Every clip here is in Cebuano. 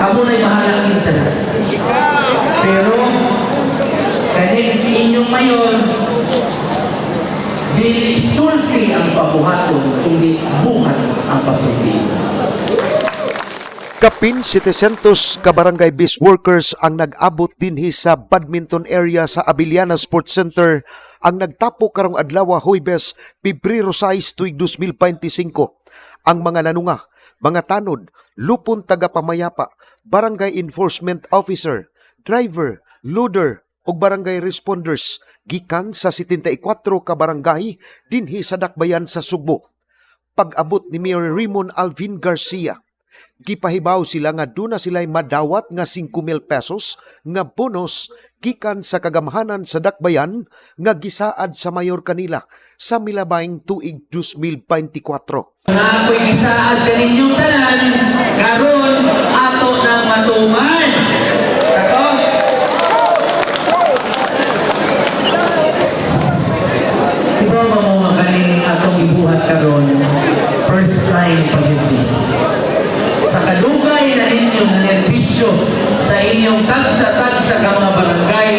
Kamo na'y bahala kinsa na. Pero kaning inyong mayor, dili sulti ang pabuhaton, kundi buhat ang pasulti. Kapin 700 ka barangay base workers ang nag-abot dinhi sa badminton area sa Abellana Sports Center ang nagtapo karong adlaw, Huwebes, Pebrero 6, tuig 2025. Ang mga nanunga, mga tanod, lupon taga pamayapa, barangay enforcement officer, driver, loader ug barangay responders gikan sa 74 ka barangay dinhi sa dakbayan sa Sugbo. Pag-abot ni Mayor Raymond Alvin Garcia, gipahibaw sila nga duna sila'y madawat nga 5,000 pesos nga bonus gikan sa kagamhanan sa dakbayan nga gisaad sa mayor kanila sa milabayng tuig 2024. Nga ako'y gisaad kaninyong tanan, karon ato nang matuman. Kato? Di ba mo mga kaning atong ibuhat karon, first time pa yun ni. Sa kalugay na ninyo na nerbisyo sa inyong tagsa-tagsa ka mga barangay,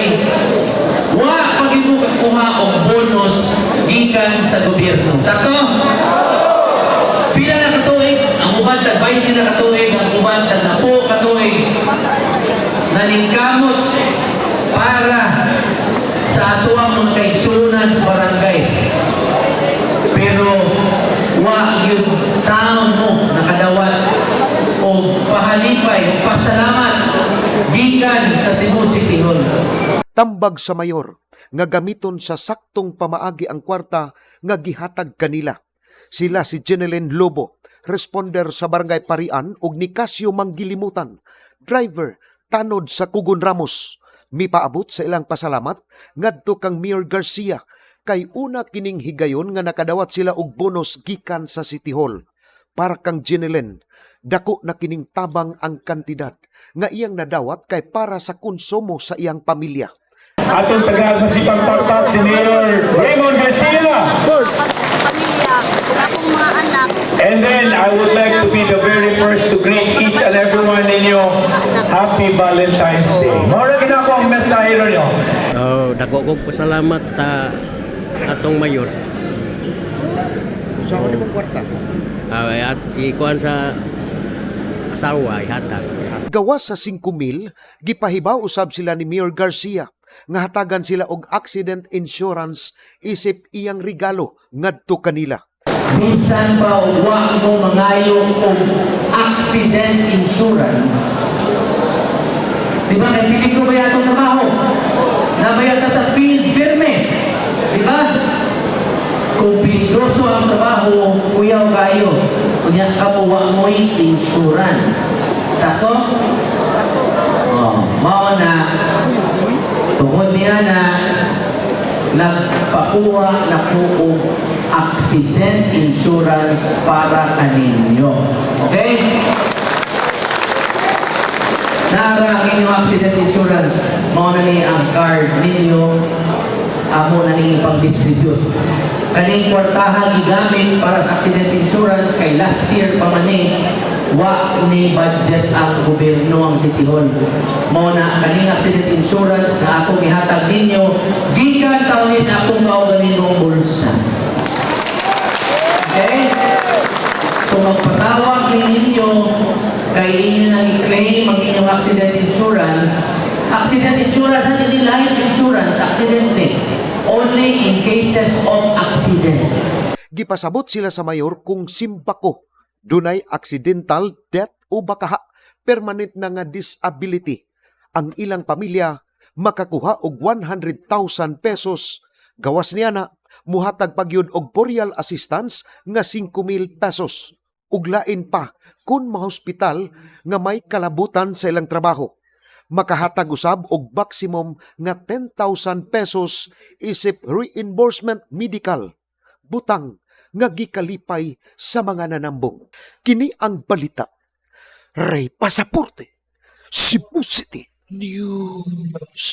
wa pag mo kakuha og bonus gikan sa gobyerno. Sakto? Pila na katuig? Ang uban tag 20 na katuig, ang uban tag 10 katuig. Naningkamot para sa atoang mga kaigsunan sa barangay. Pero wa gyud taon mo nakadawat og pahalipay o pasalamat gikan sa Cebu City Hall. Tambag sa mayor nga gamiton sa saktong pamaagi ang kwarta nga gihatag kanila. Sila si Jeneline Lobo, responder sa Barangay Parian, ug Nicasio Manggilimutan, driver tanod sa Kugon Ramos. Mipaabot sa ilang pasalamat ngadto kang Mayor Garcia kay una kining higayon nga nakadawat sila og bonus gikan sa City Hall. Para kang Jeneline, dako na kining tabang ang kantidad nga iyang nadawat kay para sa konsumo sa iyang pamilya. Atong taga sa Sipang Pakpak, si Mayor Raymond Garcia. Pamilya, ug akong mga anak. And then I would like to be the very first to greet each and every one ninyo. Happy Valentine's Day. Mao ra gyud ako ang mensahe ninyo. Oh, dako kong pasalamat sa atong mayor. Sa so, mong kwarta? At ikuan sa asawa ihatag. Gawas sa 5,000, gipahibaw usab sila ni Mayor Garcia nga hatagan sila og accident insurance isip iyang regalo ngadto kanila. Bisan pa wa mo mangayo og accident insurance. Di ba kay peligro ba atong trabaho? Nabaya ta sa field pirme. Di ba? Kung peligroso ang trabaho, kuyaw kayo. Kunya kamo wa mo'y insurance. Sakto? Oh, mao na tungod niya na nagpakuha na ko og accident insurance para kaninyo. Okay? Nara ang inyong accident insurance. Mao na ni ang card ninyo. Amo na ni ipang-distribute. Kaning kwartaha gigamit para sa accident insurance kay last year pa man ni wa ni budget ang gobyerno, ang City Hall. Mao na kaning accident insurance na akong ihatag ninyo gikan taon ni sa akong kaugalingong bulsa. Okay? Kung magpatawag ninyo kay inyo nang i-claim ang inyong accident insurance, accident insurance at hindi life insurance, aksidente. Only in cases of accident. Gipasabot sila sa mayor kung simbako dunay accidental death o bakaha permanent na nga disability. Ang ilang pamilya makakuha og 100,000 pesos. Gawas niya na muhatag pagyud og burial assistance nga 5,000 pesos. Ug lain pa kung mahospital nga may kalabutan sa ilang trabaho. Makahatag usab og maximum nga 10,000 pesos isip reimbursement medical, butang nga gikalipay sa mga nanambong. Kini ang balita. Ray Pasaporte, Cebu City News.